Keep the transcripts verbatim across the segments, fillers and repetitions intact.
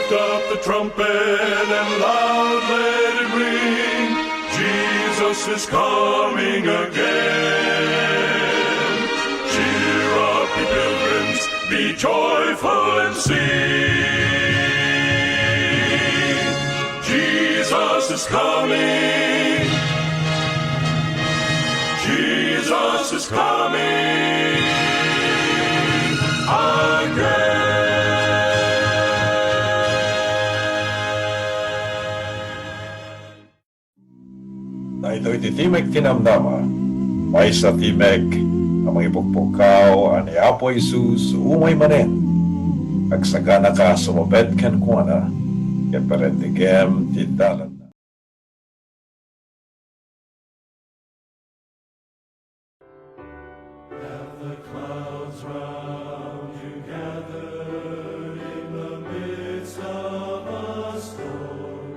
Lift up the trumpet and loud let it ring. Jesus is coming again. Cheer up, ye pilgrims, be joyful and sing. Jesus is coming. Jesus is coming again. Daytoy ti Timek ti Namnama, maysa a timek a mangipukpukaw a ni Apo Jesus umay manen. Agsaganaka a sumabet kenkuana, ket parentegem ti dalanna. Have the clouds round you gathered in the midst of a storm?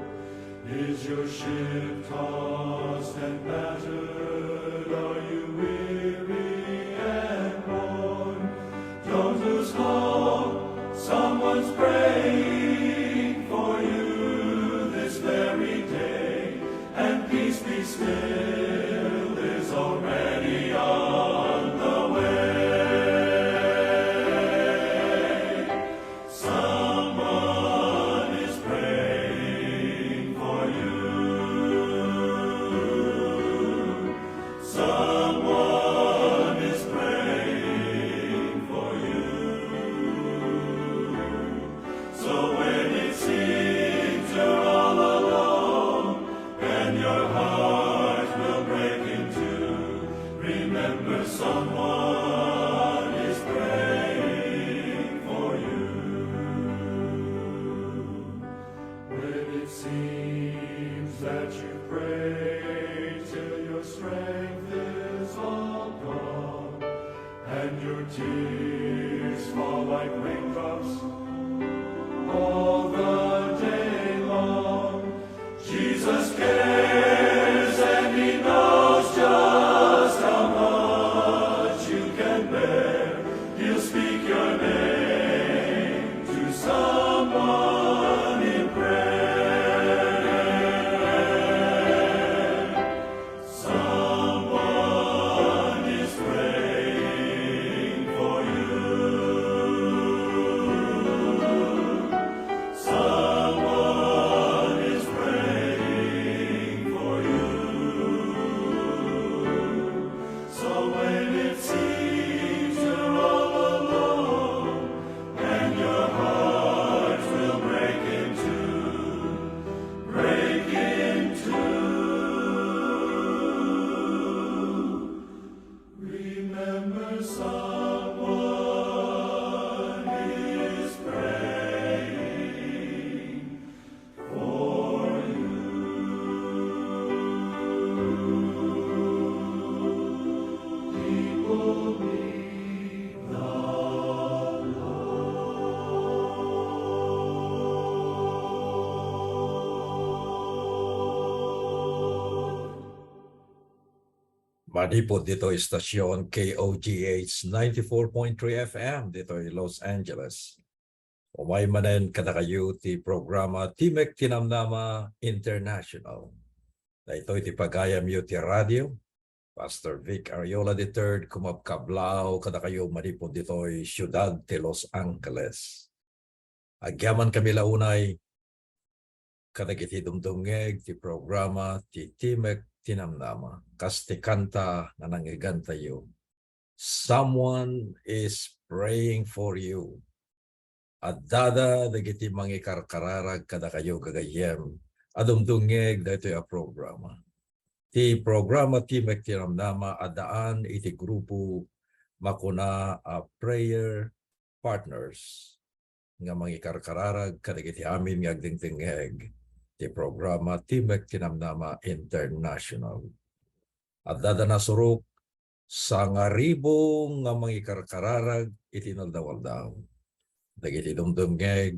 Is your ship tossed and battered? Are you weary and worn? Don't lose hope. Someone's praying for you this very day. And peace, be still, is already on the way. Someone is praying for you. Someone is praying for you. So when it seems you're all alone and your heart will break in two, remember someone is praying for you. When it seems that you pray till your strength is all gone, and your tears fall like raindrops all the day long. Jesus cares and he knows just how much you can bear. He'll speak your name to someone in prayer. Someone is praying for you. Someone is praying for you. So when it seems you're all alone and your heart will break in two, break in two. Remember, someone is praying for you. People need the Lord. Manipud ditoy stasyon K O G H ninety-four point three F M ditoy Los Angeles. Umay manen kadakayo ti programa Timek ti Namnama International. Daytoy ti pagayamyo ti radio. Pastor Vic Ariola the third, kumabkablaaw kadakayo manipud ditoy siudad ti Los Angeles. Agyamankami la unay kadagiti dumdumngeg ti programa ti Timek ti Namnama, kas ti kanta nga nangngegantayo, "Someone is praying for you." Addada dagiti mangikarkararag kadakayo, gagayyem, a dumdumngeg daytoy a programa. Ti programa Timek ti Namnama addaan iti grupo makuna a prayer partners nga mangikarkararag kadagiti amin nga agdengdengngeg ti programa Timek ti Namnama International. Addada nasurok sangaribu nga mangikarkararag iti inaldaw-aldaw dagiti dumdumngeg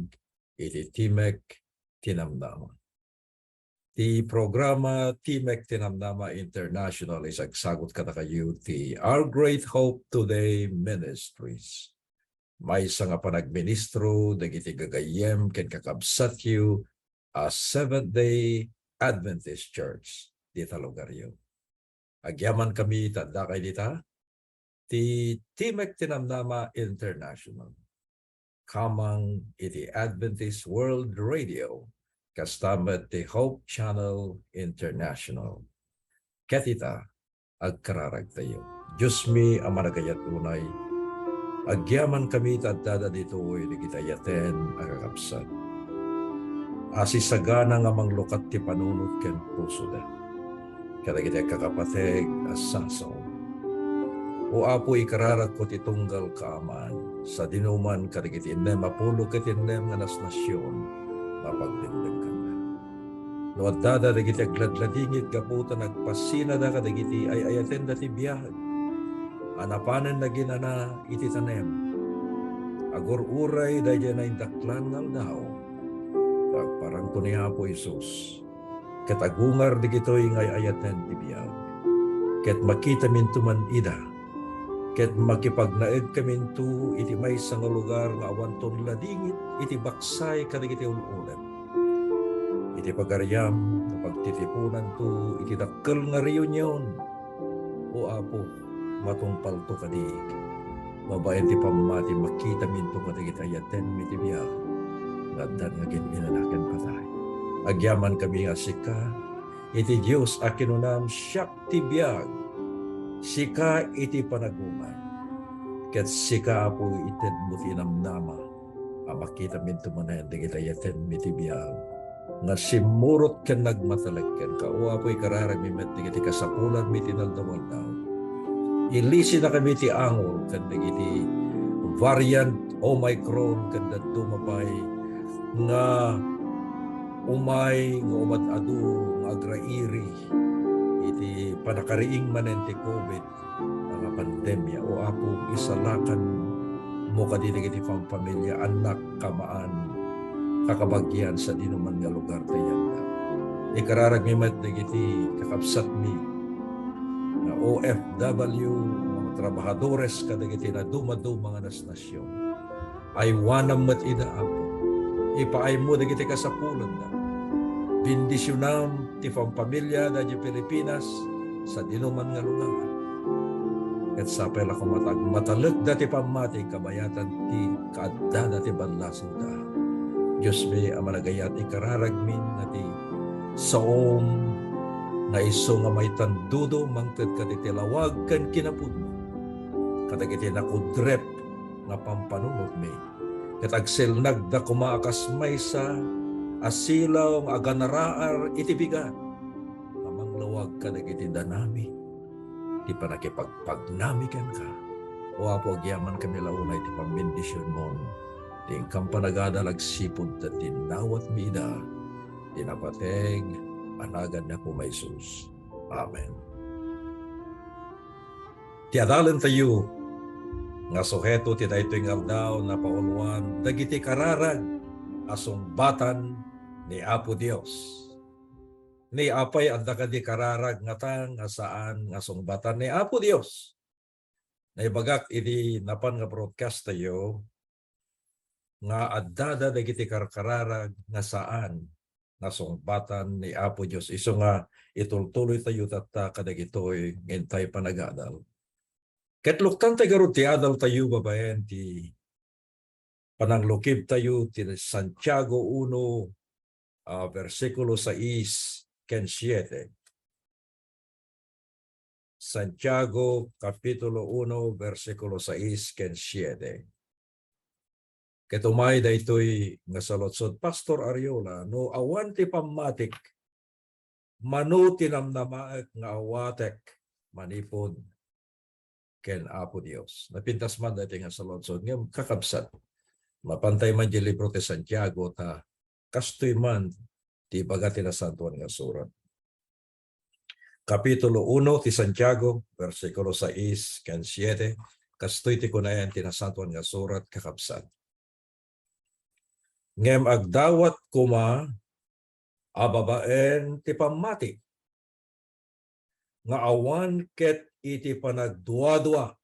iti Timek ti Namnama. Ti programa Timek ti Namnama International is agsagut kadakayo ti Our Great Hope Today Ministries. maysa nga panagministro dagiti gagayyem ken kakabsatyo a Seventh-day Adventist Church dita lugaryo. Agyamankami ta addakay dita ti Timek ti Namnama International, kamang iti Adventist World Radio, kasta met ti Hope Channel International. Ket ita, agkararagtayo. Diosmi a managayat unay, agyamankami ta addada ditoy dagiti ayaten a kakabsat a sisagana nga manglukat ti panunot ken pusoda kadagiti kakapateg a sasao. O Apo, ikararagko ti tunggal kaamaan, sadinoman kadagiti innem a pulo ket innem nga nasnasion nga pagdengdengkanna. No addada dagiti agladladingit gapu ta nagpassinada kadagiti ay-ayatenda ti biag a napanen naginana iti tanem, agur-uray daydiay naindaklan nga aldaw, agparangto ni Apo Jesus, ket agungar dagitoy nga ay-ayaten ti biag, ket makitaminto man ida, ket makipagnaedkaminto iti maysa nga lugar nga awanton ladingit iti baksay kadagiti ul-ulep. Iti pagariam, napagtitiponanto iti dakkel nga reunion. O Apo, matungpalto kadi. Babaen ti pammati, makitaminto kadagiti ayatenmi ti biag nga addan nga gin-inana ken patay. Agyamankami a sika iti Dios a kinunam, "Siak ti biag, sika iti panagungar, ket sika, Apo, itedmo ti namnama a makitaminto manen dagiti ayatenmi ti biag nga simmurot ken nagmatalek kenka." O Apo, ikararagmi met dagiti kasapulanmi ti naldaw-aldaw. Ilisinakami ti angor ken dagiti variant Omicron ken dadduma pay nga umay nga umad-ado nga agrairi iti pannakariing manen ti COVID nga pandemia. O Apo, isalakanmo kadi dagiti pampamilya, annak, kamaan, kakabagian, sadinoman nga lugar ti yanda. Ikararagmi met dagiti kakabsatmi nga O F W, nga trabahadores kadagiti nadumaduma nga nasnasion. Aywanam met ida, Apo. Ipaaymo dagiti kasapulanda. Bendisionam ti pampamilya daydiay Pilipinas, sadinoman nga lugar. Ket sapay la koma ta agmatalekda ti pammati kabayatan ti kaaddada ti ballasewda. Diosmi a managayat, ikararagmin nga ti saom nga isu nga maitandudo mangted kadagiti lawag ken kinapudno kadagiti nakudrep nga pampanunotmi, ket agselnagda koma a kas maysa a silaw nga aganaraar iti bigat nga manglawag kadagiti danami ti pannakipagpagnami kenka. O Apo, agyamankami la unay ti pambendisionmon ti inkam panagadal agsipud ta dinawatmi ida ti napateg a nagan ni Apo Jesus. Amen. Ti adalentayo nga suheto ti daytoy nga aldaw, napauluan dagiti kararag a sungbatan ni Apo Dios. Ni apay adda kadi kararag ngata nga saan nga sungbatan ni Apo Dios? Naibagak idi napan nga broadcast tayo nga addada dagiti karkararag nga saan nga sungbatan ni Apo Dios. Isu nga itultuloy tayo tatta kadagitoy nga intay panagadal. Ket luktan tay garud ti adal tayo babaen ti pananglukib tayo ti Santiago uno, ah, bersikulo sais ken siete. Santiago, Kapitulo uno, bersikulo sais ken siete. Ket umay daytoy nga saludsod, Pastor Ariola, no awan ti pammatik, mano ti namnamaek nga awatek manipud ken Apo Dios? Napintas man daytoy nga saludsod. Ngem, kakabsat, mapantay man di libro ti Santiago, ta kastoy man ti ibaga ti Nasantoan nga Surat. Kapitulo uno ti Santiago, bersikulo sais ken siete, kastoy ti kunayan ti Nasantoan nga Surat, kakabsat. Ngem agdawat koma a babaen ti pammati nga awan ket iti panagduadua,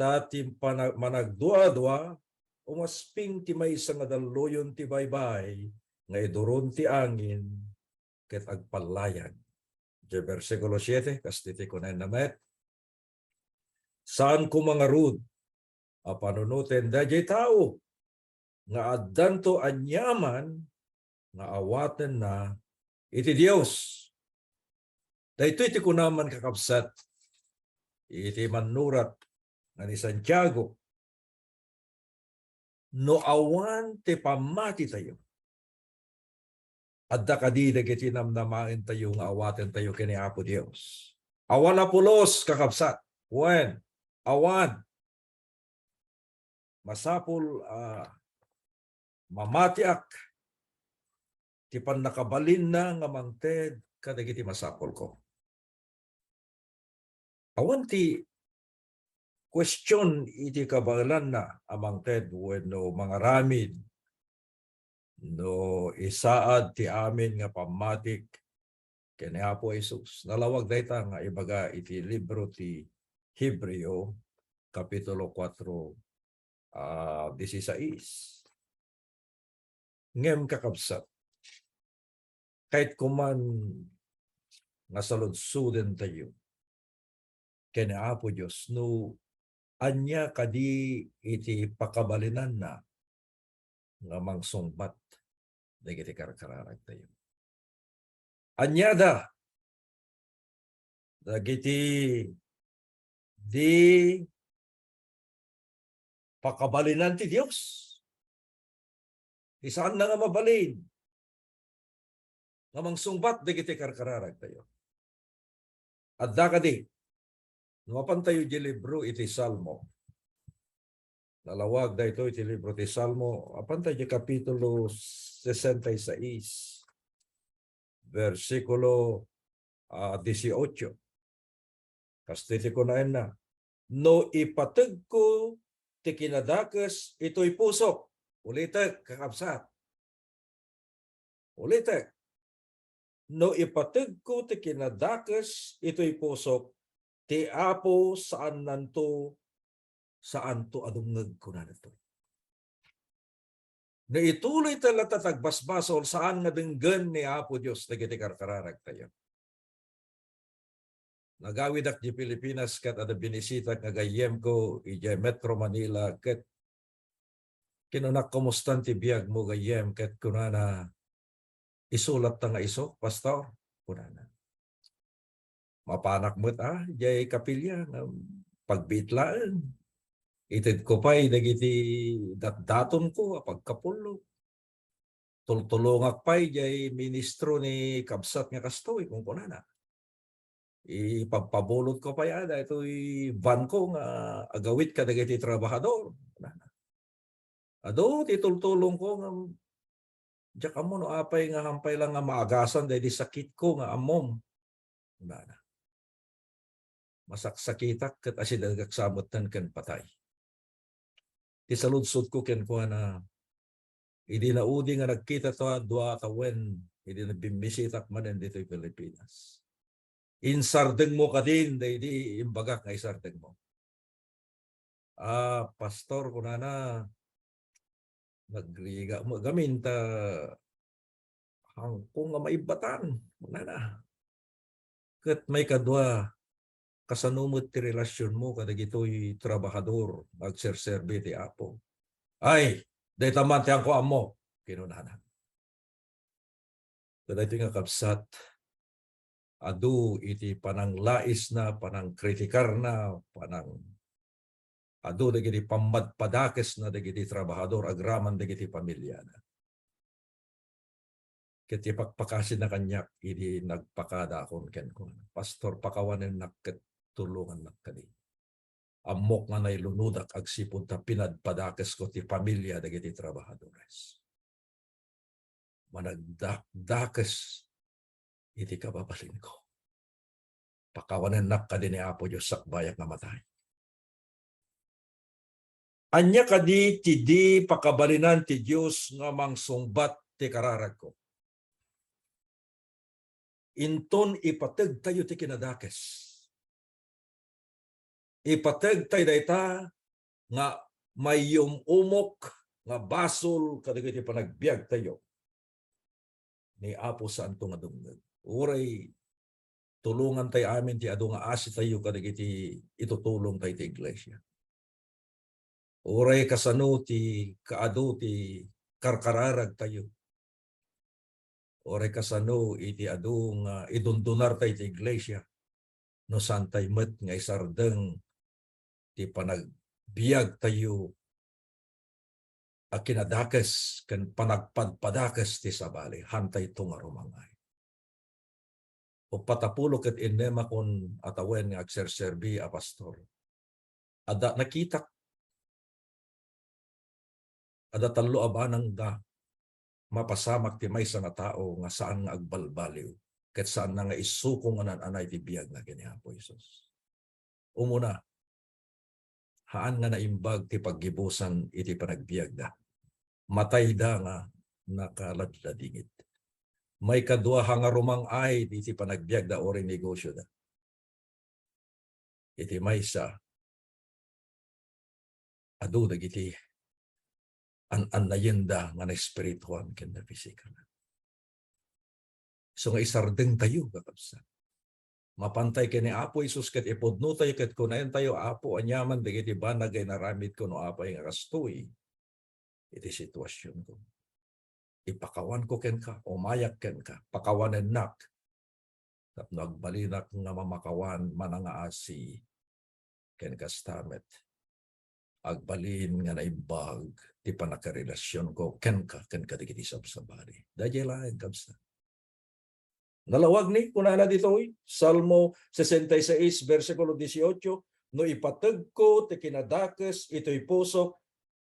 Ta ti pana-, managduadua, umasping ti maysa nga dalluyon ti baybay nga iduron ti angin ket agpallayag. Diay bersikulo siete, kas ti kunaenna met, "Saan koma ngarud a panunoten daydiay tao nga addanto aniaman nga awatenna iti Dios." Daytoy ti kuna man, kakabsat, iti mannurat nga ni Santiago, "No awan ti pammatitayo, adda kadi dagiti namnamaentayo nga awatentayo ken ni Apo Dios?" Awan a pulos, kakabsat. Wen, awan. Masapul a mamatiak ti pannakabalinna nga mangted kadagiti masapulko. Awan ti question iti kabaelanna a mangted wenno mangaramid no isaad ti amin nga pammatik ken ni Apo Jesus. Nalawag dayta nga ibaga iti libro ti Hebreo, Kapitulo kuatro, ah, disisais. Ngem, kakabsat, kayatko man nga saludsodentayo ken ni Apo Dios no ania kadi iti pakabalinanna nga mangsungbat dagiti karkararagtayo. Aniada dagiti di pakabalinan ti Dios? Ti saanna nga mabalin nga mangsungbat dagiti karkararagtayo. Adda kadi, no mapantayo iti libro iti Salmo. Nalawag daytoy iti libro ti Salmo, mapantayo iti Kapitulo sesenta y seis, bersikulo, ah, dieciocho. Kastoy ti kunaenna, "No ipategko ti kinadakes itoy pusok." Ulitek, kakabsat. Ulitek. "No ipategko ti kinadakes itoy pusok, ti Apo saannanto, saanto a dumngeg," kunana daytoy. No ituloy ta latta ti agbasbasol, saan nga denggen ni Apo Dios dagiti karkararagtayo. Nagawidak di Pilipinas ket adda binisitak nga gayyemko idiay Metro Manila ket kinunak, "Kumusta ti biagmo, gayyem?" Ket kunana, "Isu latta nga isu, Pastor," kunana. "Mapanak met a, diay kapilya nga pagbiit laeng. Itedko pay dagiti datdatonko a pagkapullo. Tultulongak pay diay ministro ni kabsat nga kastoy," kunkunana. "Ipabpabulotko pay a daytoy vanko nga agawid kadagiti trabahador," kunana. "Adu ti tultulongko ngem diak ammo no apay nga hampay lang nga maagasan daydi sakitko nga ammom," kunana. "Masaksakitak ket asidegak sa metten ken patay." Ti saludsodko kenkuana, idi naudi nga nagkita ta dua a tawen, idi nagbimisitak manen ditoy Pilipinas, "Insardengmo kadin daydi imbagak nga isardengmo?" "Ah, Pastor," kunana, "nagrigat met gamin ta haanko nga maibbatan," kunana. "Ket maikadua, kasano met ti relasionmo kadagitoy trabahador nga agserserbi ti Apo?" "Ay, dayta man ti haanko ammo," kinunana. Kadaytoy nga kabsat, adu iti pananglaisna, panangkritikarna, panang-, adu dagiti pammadpadakesna dagiti trabahador agraman dagiti pamiliana. Ket ipakpakasina kaniak idi nagpakadakon kenkuana, "Pastor, pakawanennak ket tulongannak kadi. Ammok nga nailunodak agsipud ta pinadpadakesko ti pamilia dagiti trabahadores. Managdakdakes iti kababalinko. Pakawanennak kadi ni Apo Dios sakbayak nga matay." Ania kadi ti di pakabalinan ti Dios nga mangsungbat ti kararagko? Inton ipategtayo ti kinadakes, ipategtay dayta nga maiyum-umok nga basol kadagiti panagbiagtayo ni Apo Santo nga dumngeg. Uray tulongantay amin ti adu nga asitayo kadagiti itutulongtay ti iglesia. Uray kasano ti kaadu ti karkararagtayo. Uray kasano iti adu nga idundunartay ti iglesia. No saantay met nga isardeng ti panagbiagtayo a kinadakes ken panagpadpadakes ti sabali, haantayto nga rumang-ay. Uppat a pulo ket innem a kun atawen nga agserserbi a pastor. Adda nakitak. Adda tallo a banangda. Mapasamak ti maysa nga tao nga saan nga agbalbaliw, ket saanna nga isuko nga nan-anay ti biagna ken ni Apo Jesus. Umuna, haan nga naimbag ti paggibusan iti panagbiagda. Matayda nga nakaladladingit. Maikadua, ha nga rumang-ay iti panagbiagda uray negosyoda. Iti maysa, adu dagiti an-annayenda nga naespirituan ken napisikal. So nga isardengtayo, kakabsat. Mapantay ken ni Apo Jesus ket ipudnotayo ket kunaentayo, "Apo, aniaman dagiti banag nga inaramidko no apay nga kastoy iti situasionko? Ipakawanko kenka, umayak kenka, pakawanennak tapno agbalinak nga mamakawan, manangaasi, ken kasta met agbalin nga naimbag ti panakarelasionko kenka ken kadagiti sabsabali." Daydiay laeng, kabsat. Nalawag ni, kunana ditoy, Salmo sesenta y seis, bersikulo dieciocho, "No ipategko ti kinadakes itoy pusok,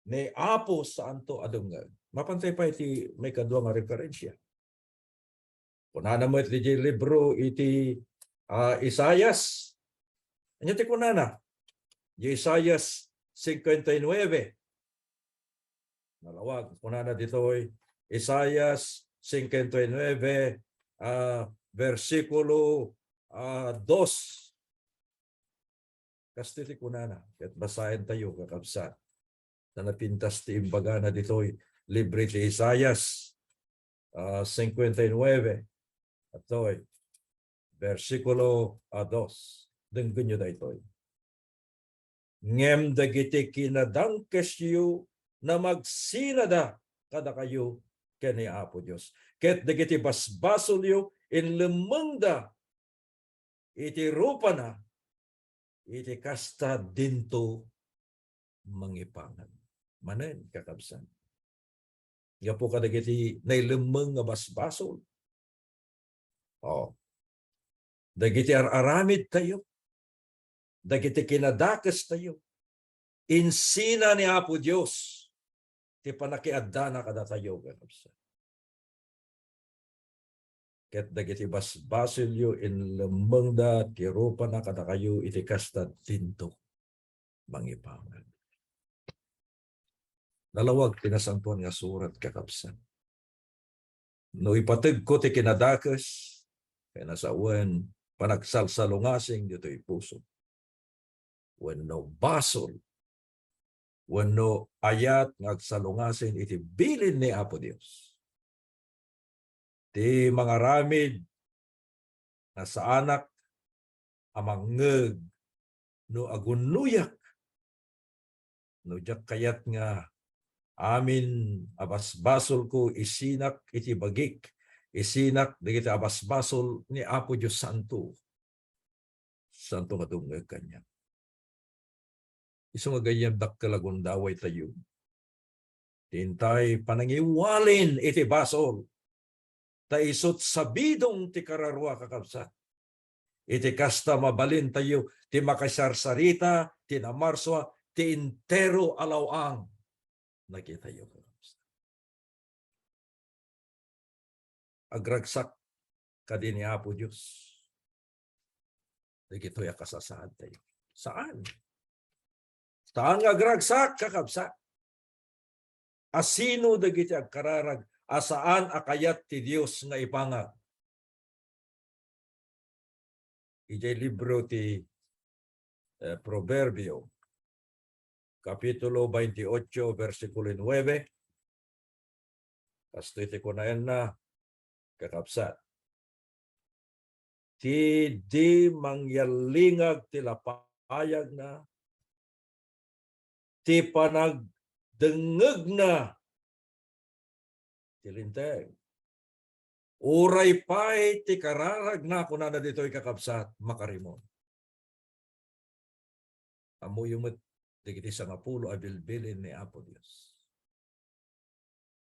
ni Apo saanto a dumngeg." Mapantay pay ti maikadua nga referensia. Kunana met iti libro iti, ah, Isaias. Ania ti kunana? Iti Isaias cincuenta y nueve. Nalawag, kunana ditoy, Isaias cincuenta y nueve, ah, bersikulo, ah, dos. Kastoy ti kunana, ket basaentayo, kakabsat. Ta napintas ti imbagana ditoy libro ti Isaias, ah, cincuenta y nueve. Atoy, bersikulo a dos. Denggenyo daytoy. "Ngem dagiti kinadakesyo, namagsinada kadakayo ken ni Apo Dios. Ket dagiti basbasolyo, inlemmengda iti rupana, iti kasta dinto mangipangan." Manen, kakabsat, gapu kadagiti nailemmeng nga basbasol. Oh. Dagiti ar-aramidtayo, dagiti kinadakestayo, insina ni Apo Dios ti panakiaddana kadatayo, kakabsat. Ket dagiti basbasolyo, inlemmengda ti rupana kadakayo iti kasta dinto mangipangan. Nalawag ti Nasantoan nga Surat, kakabsat. "No ipategko ti kinadakes, ken nasawen panagsalsalungasing ditoy puso, wenno basol, wenno ayat nga agsalungasing iti bilin ni Apo Dios, ti mangaramid nga saanak a mangngeg no agunnoyak, no diak kayat nga amin a basbasolko isinak iti bagik, isinak dagiti a basbasol ni Apo Dios Santo, santo nga dumngeg kaniak." Isu nga gayyem, dakkel a gundawaytayo ti intay panangiwalin iti basol, ta isut' sabidong ti kararua, kakabsat. Iti kasta, mabalintayo ti makasarsarita, ti namarsua, ti entero a law-ang. Nakitayo, kakabsat. Agragsak kadi ni Apo Dios dagitoy a kasasaadtayo? Saan. Saan nga agragsak, kakabsat. Asino dagiti agkararag a saan a kayat ti Dios nga ipangan? Idiay libro ti eh, Proverbio, Kapitulo veintiocho, bersikulo nuebe. Kastoy ti kunaenna, kakabsat. Ti di mangyallingag ti lapayagna, ti panagdengngegna ti Linteg. Uray pay ti kararagna, kunana ditoy, kakabsat, makarimon. Ammoyo met dagiti sangapulo a bilbilin ni Apo Dios.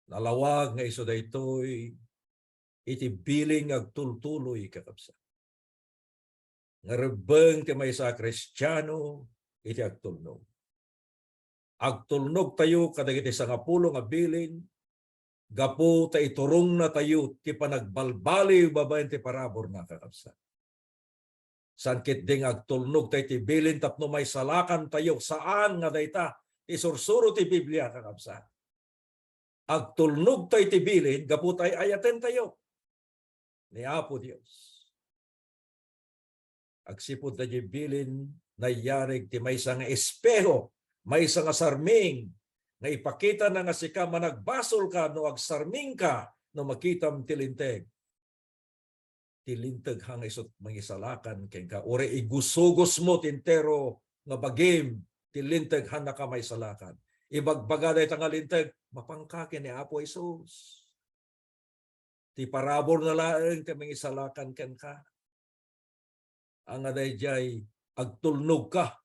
Nalawag nga isu daytoy iti bilin nga agtultuloy, kakabsat. Nga rebbeng ti maysa a Kristiano iti agtulnog. Agtulnogtayo kadagiti sangapulo nga bilin gapu ta iturongnatayo ti panagbalbaliw babaen ti paraburna, kakabsat. Saan ketdi nga agtulnogtayo iti bilin tapno maisalakantayo. Saan nga dayta ti isursuro ti Biblia, kakabsat. Agtulnogtayo iti bilin gapu ta ay-ayatentayo ni Apo Dios. Agsipud ta diay bilin, nayarig ti maysa nga espeho, maysa nga sarming, nga ipakitana nga sika managbasolka no agsarmingka, no makitam ti Linteg. Ti Linteg ha nga isut' mangisalakan kenka. Uray igusugosmo ti entero nga bagim, ti Linteg hannaka maisalakan. Ibagbaga dayta nga Linteg, mapanka ken ni Apo Jesus. Ti paraburna laeng ti mangisalakan kenka. Ania daydiay, agtulnogka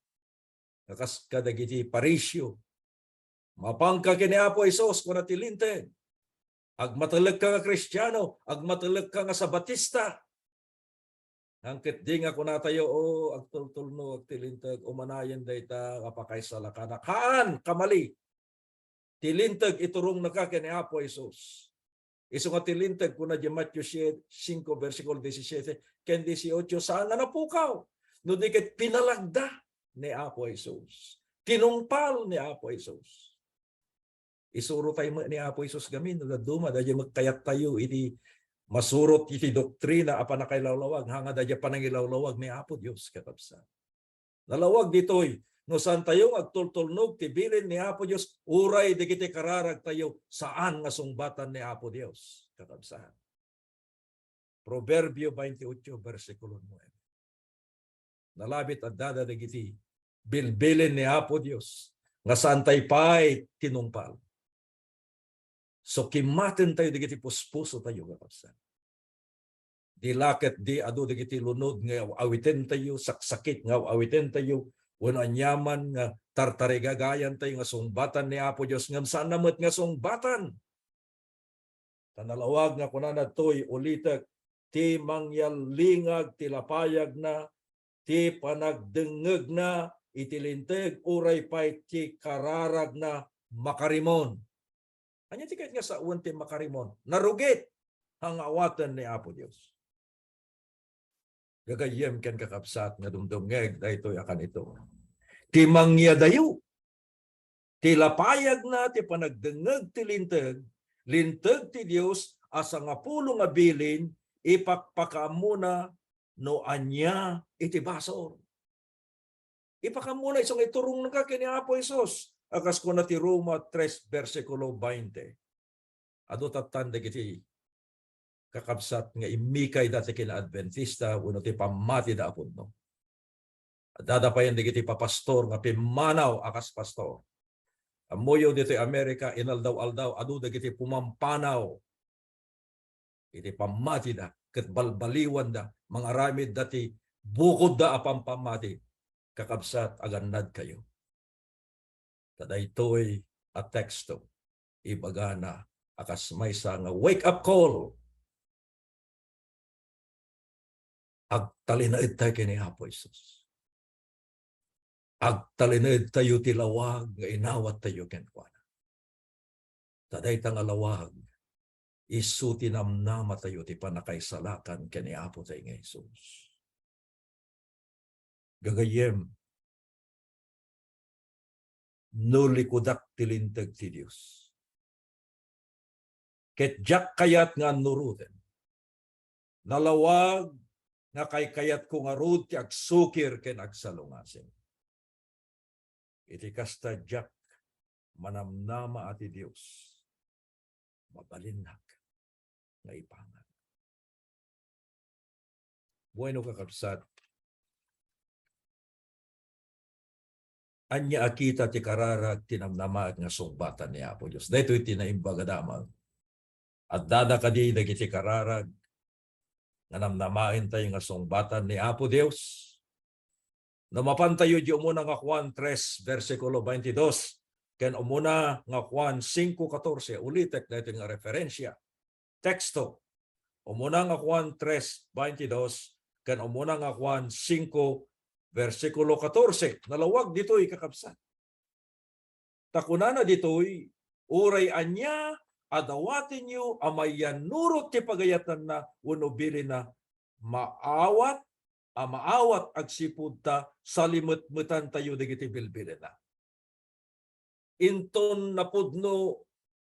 nga kas kadagiti Fariseo. Mapanka ken ni Apo Jesus, kuna ti Linteg. Agmatelekka nga Kristiano, agmatelekka nga Sabatista. Ngem ketdi nga kunatayo, "O, agtultulnog ti Linteg, umanayen dayta nga pakaisalakanak." Haan, kamali. Ti Linteg iturongnaka ken ni Apo Jesus. Isu nga ti Linteg, kuna diay Mateo sie-, singko, bersikulo disisiete ken dieciocho, saan a napukaw. No di ket pinalagda ni Apo Jesus. Tinungpal ni Apo Jesus. Isurotayo met ni Apo Jesus ngamin, no dadduma, daydiay met kayattayo iti masurot iti doktrina a pannakailawlawag, haan nga daydiay pannangilawlawag ni Apo Dios, kakabsat. Nalawag ditoy, no saantayo nga agtultulnog ti bilin ni Apo Dios, uray dagiti kararagtayo, saan nga sungbatan ni Apo Dios, kakabsat. Proverbio veintiocho, bersikulo nuebe. Nalabit addada dagiti bilbilin ni Apo Dios nga saantayo pay tinungpal. So, kimmatentayo dagiti puspusotayo, kakabsat. Di la ketdi adu dagiti lunod nga aw-awitentayo, saksakit nga aw-awitentayo, wenno aniaman nga tartarigagayantayo nga sungbatan ni Apo Dios, ngem saanna met nga sungbatan. Ta nalawag nga kunana ditoy, ulitek, ti mangyallingag ti lapayagna, ti panagdengngegna iti Linteg, uray pay ti kararagna makarimon. Ania ti kayat nga sawen ti makarimon? Narugit nga awaten ni Apo Dios. Gagayyem ken kakabsat nga dumdumngeg daytoy a kanito. Ti mangyadayo, ti lapayagna ti panagdengngeg ti Linteg, Linteg ti Dios a sangapulo nga bilin, ipakpakaammona no ania iti basol. Ipakaammona isu nga iturongnaka ken ni Apo Jesus. A kas kuna ti Roma tres, bersikulo veinte. Adu tattan dagiti kakabsat nga immikayda ti kina-Adventista wenno ti pammatida a pudno. Addada payen dagiti papastor nga pimmanaw a kas pastor. Ammoyo ditoy Amerika, inaldaw-aldaw, adu dagiti pumampanaw iti pammatida, ket balbaliwanda, mangaramidda ti bukodda a pampammati. Kakabsat, agannadkayo. Ta daytoy a teksto, ibagana a kas maysa nga wake-up call. Agtalinaedtayo ken ni Apo Jesus. Agtalinaedtayo ti lawag nga inawattayo kenkuana. Ta dayta nga lawag, isu ti namnamatayo ti pannakaisalakan ken ni Apotayo nga Jesus. Gagayyem, no likudak ti Linteg ti Dios, ket diak kayat nga annuroten, nalawag nga kaykayatko ngarud ti agsukir ken agsalungasing. Iti kasta, diak manamnama a ti Dios mabalinnak nga ipangan. Bueno, kakabsat, ania a kita ti kararag ti namnamaek nga sungbatan ni Apo Dios? Daytoy ti naimbag a damag. Addada kadi dagiti kararag nga namnamaentayo nga sungbatan ni Apo Dios? No mapantayo di umuna nga Juan tres, bersikulo twenty-dos, ken umuna nga Juan cinco catorce, ulitek daytoy nga referensia, teksto. Umuna nga Juan tres twenty-dos, ken umuna nga Juan cinco, bersikulo catorce. Nalawag ditoy, kakabsat. Ta kunana ditoy, uray ania a dawatenyo a mayannurot ti pagayatanna wenno bilinna, maawat a maawat agsipud ta salimetmetantayo dagiti bilbilinna. Inton napudno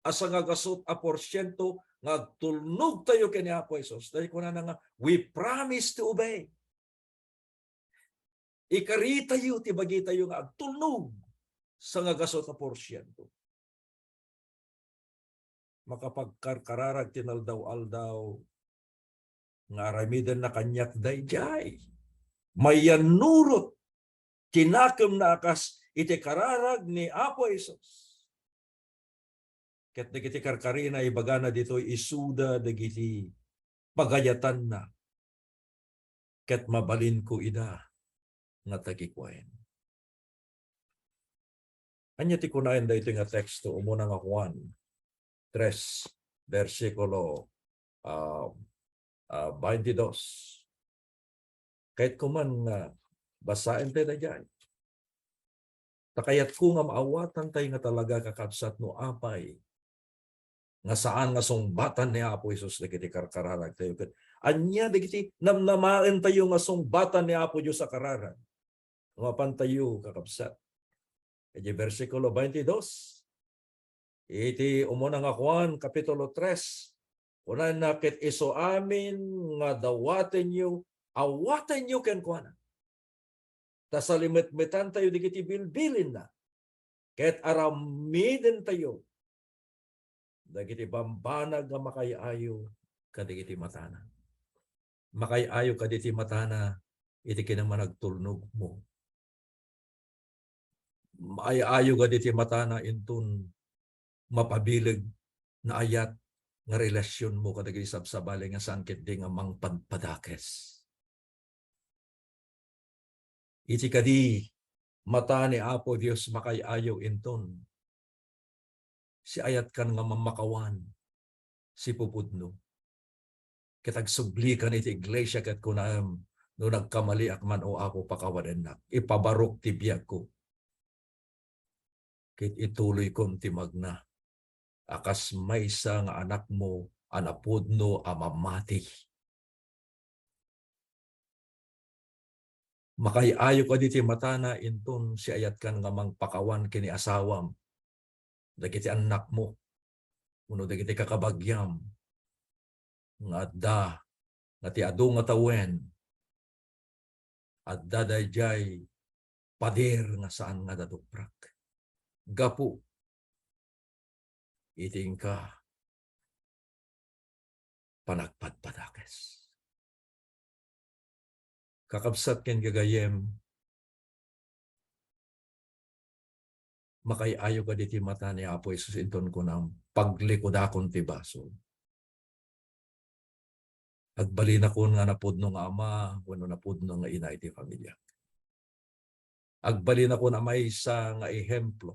a sangagasut a porsiento nga agtulnogtayo ken ni Apo Jesus, daytoy kunana nga, "We promise to obey." Ikaritayo ti bagitayo nga agtulnog sangagasut a porsiento. Makapagkarkararag ti naldaw-aldaw nga aramidenna kaniak daydiay. Mayannurot ti nakemna a kas iti kararag ni Apo Jesus. Ket dagiti karkarina, ibagana ditoy, isuda dagiti pagayatanna, ket mabalinko ida nga tagikuen. Ania ti kunaen daytoy nga teksto? Umuna nga Juan tres, bersikulo, ah, ah, twenty-dos. Kayatko man nga basaen tayo daydiay. Ta kayatko nga maawatantayo nga talaga, kakabsat, no apay nga saan nga sungbatan ni Apo Jesus dagiti karkararagtayo. Ket ania dagiti namnamaentayo nga sungbatan ni Apo Dios a kararag? Mapantayo, kakabsat. Iti bersikulo twenty-dos, iti umuna nga Juan, kapitulo tres, kunana, "Ket isu amin nga dawatenyo, awatenyo kenkuana. Ta salimetmetantayo dagiti bilbilinna, ket aramidentayo dagiti bambanag nga makaay-ayo kadagiti matana." Makaay-ayo kadagiti matana iti kinamanagtulnogmo. Makaay-ayo kadagiti matana inton mapabileg, naayat nga relasionmo kadagiti sabsabali nga saan ketdi nga mangpadpadakes. Iti kadi, mata ni Apo Dios makaay-ayo inton siayatkan nga mamakawan, sipupudno. Ket agsublikan iti iglesia ket kunaem, "No nagkamaliak man, O Apo, pakawadennak. Ipabarok ti biagko. Ket ituloykon ti magna a kas maysa nga anakmo a napudno a mamati." Makaay-ayo kadi ti matana inton siayatkan nga mangpakawan ken ni asawam, dagiti annakmo, wenno dagiti kakabagiam nga adda, nga ti adu nga tawen, adda daydiay pader nga saan nga daduprak gapu iti inka panagpadpadakes. Kakabsat ken gagayem, makaay-ayo kadi ti mata ni Apo Jesus inton kunam, "Paglikudakon ti basol. Agbalinakon nga napudno nga ama wenno napudno nga ina iti familiak. Agbalinakon a maysa nga ehemplo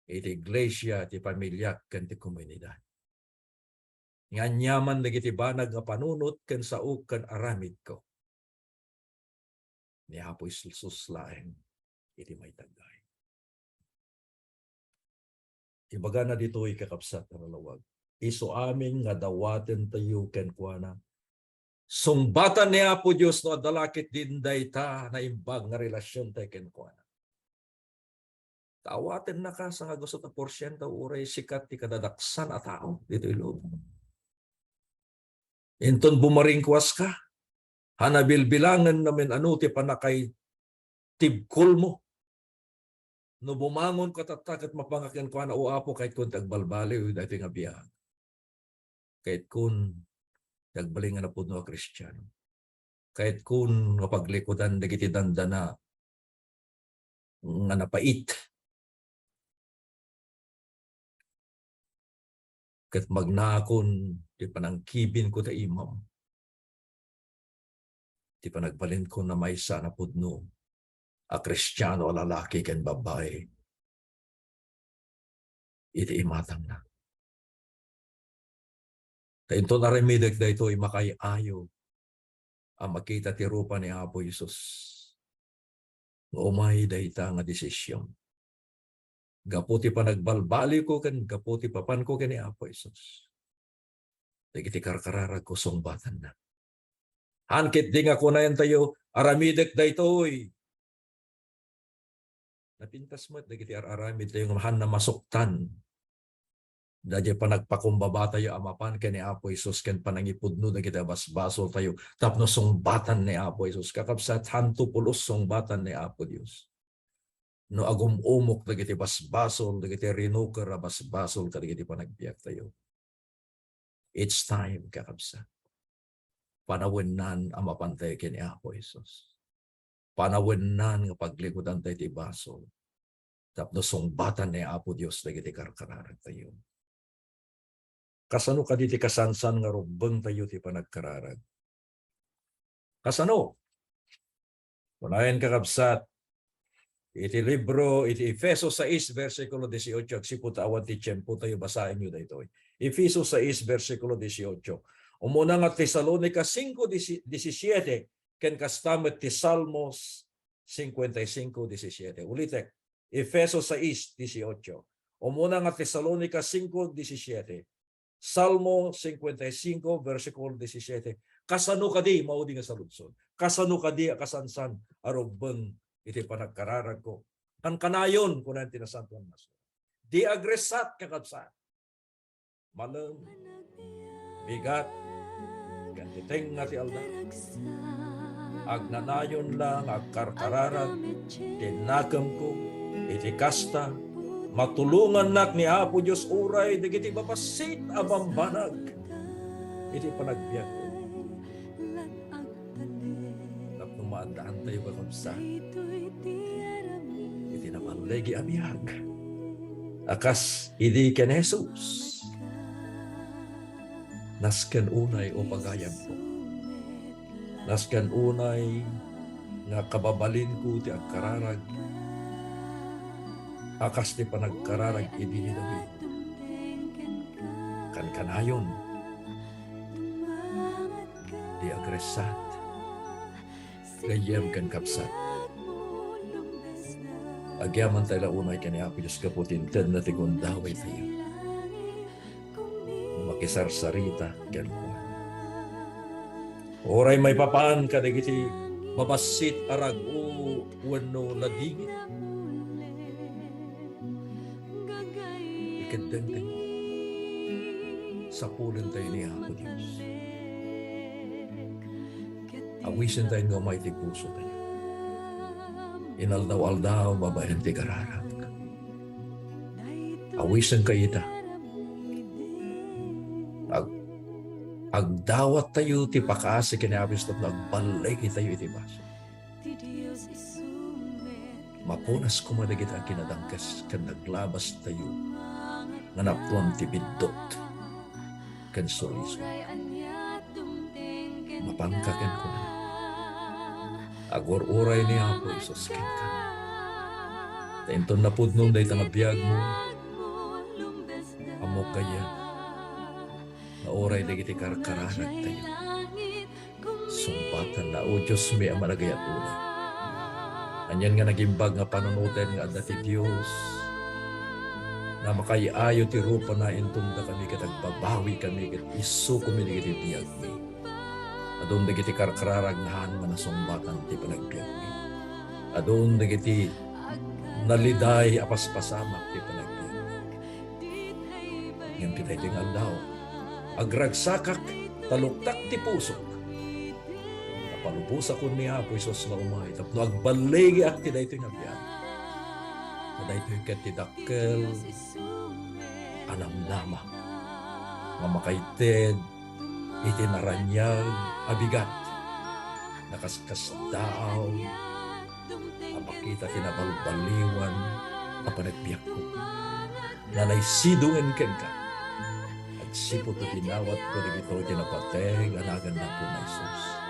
iti iglesia, ti familiak, ken ti komunidad. Nga aniaman dagiti banag nga panunot ken saok ken aramidko, ni Apo Jesus laeng iti maitagay." Ibagana ditoy, kakabsat a nalawag, "Isu amin nga dawatentayo kenkuana." Sungbatan ni Apo Dios no adda la ketdin dayta naimbag nga relasiontayo kenkuana. Ta awatenna ka sangagasut a porsiento, uray sika ti kadadaksan a tao ditoy lubong. Inton bumaringkuaska, a nabilbilangen namin ano ti pannakaitibkolmo, No bumangonka tatta ket mapanka kenkuana, "O Apo, kayatkon ti agbalbaliw daytoy nga biag. Kayatkon ti agbalin nga napudno a Kristiano. Kayatkon nga paglikudan dagiti dandana nga napait. Ket magnakon ti panangkibinko ta imam, ti panagbalinko nga maysa a napudno a Kristiano a lalaki ken babbai iti imatangna." Ta inton aramidek daytoy, makaay-ayo a makita ti rupa ni Apo Jesus nga umay dayta nga desision. Gapu ti panagbalbaliwko ken gapu ti papanko ken ni Apo Jesus, dagiti karkararagko sungbatanna. Haan ketdi nga kunaentayo, "Aramidek daytoy." Napintas met dagiti ar-aramidtayo nga haan a masuktan daydiay panagpakumbabatayo a mapan ken ni Apo Jesus ken panangipudno dagiti basbasoltayo tapno sungbatan ni Apo Jesus. Kakabsat, haanto pulos sungbatan ni Apo Dios no agum-umok dagiti basbasol, dagiti rinuker a basbasol kadagiti panagbiagtayo. It's time, kakabsat. Panawennan a mapantayo ken ni Apo Jesus. Panawennan nga paglikudantayo ti basol tapno sungbatan ni Apo Dios dagiti karkararagtayo. Kasano kadi ti kasansan nga rubbengtayo ti panagkararag? Kasano? Unayen, kakabsat, iti libro, iti Efeso sais, bersikulo dieciocho, agsipud ta awan ti tiempotayo, basaenyo daytoy. Efeso sais, bersikulo dieciocho. Umuna nga Tesalonica cinco diecisiete, ken kasta met ti Salmos cincuenta y cinco diecisiete. Ulitek, Efeso sais dieciocho. Umuna nga Tesalonica cinco diecisiete. Salmo cincuenta y cinco, versikulo diecisiete. Kasano kadi, maudi nga saludson? Kasano kadi a kasansan a rubbeng iti panagkararagko? Kankanayon, kuna ti Nasantoan nga Surat. Di agresat, kakabsat. Malem, bigat, ken ti tengnga ti aldaw. Agnanayon la nga agkarkararag ti nakemko iti kasta, matulongannak ni Apo Dios uray dagiti babassit a bambanag iti panagbiagko. Tapno maaddaantayo, kakabsat, iti naballigi a biag a kas idi ken Jesus. Nasken unay, o pagayamko. Nasken unay nga kababalinko ti agkararag a kas ti panagkararag idi ni David. Kankanayon, di agresat. Gayyem ken kabsat, agyamantay la unay ken ni Apo Dios gapu ti intedna ti gundawaytayo. Makisarsarita kenkuana. Uray maipapan kadagiti babassit a rag-o wenno ladingit, ikeddentayo, sapulentayo ni Apo Dios. Awisentayo nga umay ti pusotayo. Inaldaw-aldaw babaen ti kararag. Awisenka ita. Ag-, agdawattayo ti pakaasi ken ni Apo Dios tapno agballigitayo iti basol. Mapunas koma dagiti akinadangkes ken naglabastayo nga napnuan ti biddut ken soriso. Mapanka kenkuana. Agur-uray ni Apo Jesus kenka. Ta inton napudno dayta nga biagmo, ammok gayam nga uray dagiti karkararagtayo, sungbatanna, O Diosmi a managayat unay. Anian nga nagimbag nga panunoten nga adda ti Dios, nga makaay-ayo ti rupana inton dakami ket agbabawikami ket isukomi dagiti biagmi. Adun dagiti karkararag nga haan nga nasungbatan ti panagbiagmi. Adun dagiti naliday a paspasamak ti panagbiagmi. Ngem ti daytoy nga aldaw, agragsakak, taluktak ti pusok. Napalubosakon ni Apo Jesus nga umay tapno agballigiak ti daytoy nga biag. Daytoy ket ti dakkel a namnama nga makaited iti naraniag a bigat, nakaskasdaaw a makita ti nabalbaliwan a panagbiagko. Nanaysidongen kenka, agsipud ta dinawatko dagitoy ti napateg a nagan ni Apo Jesus.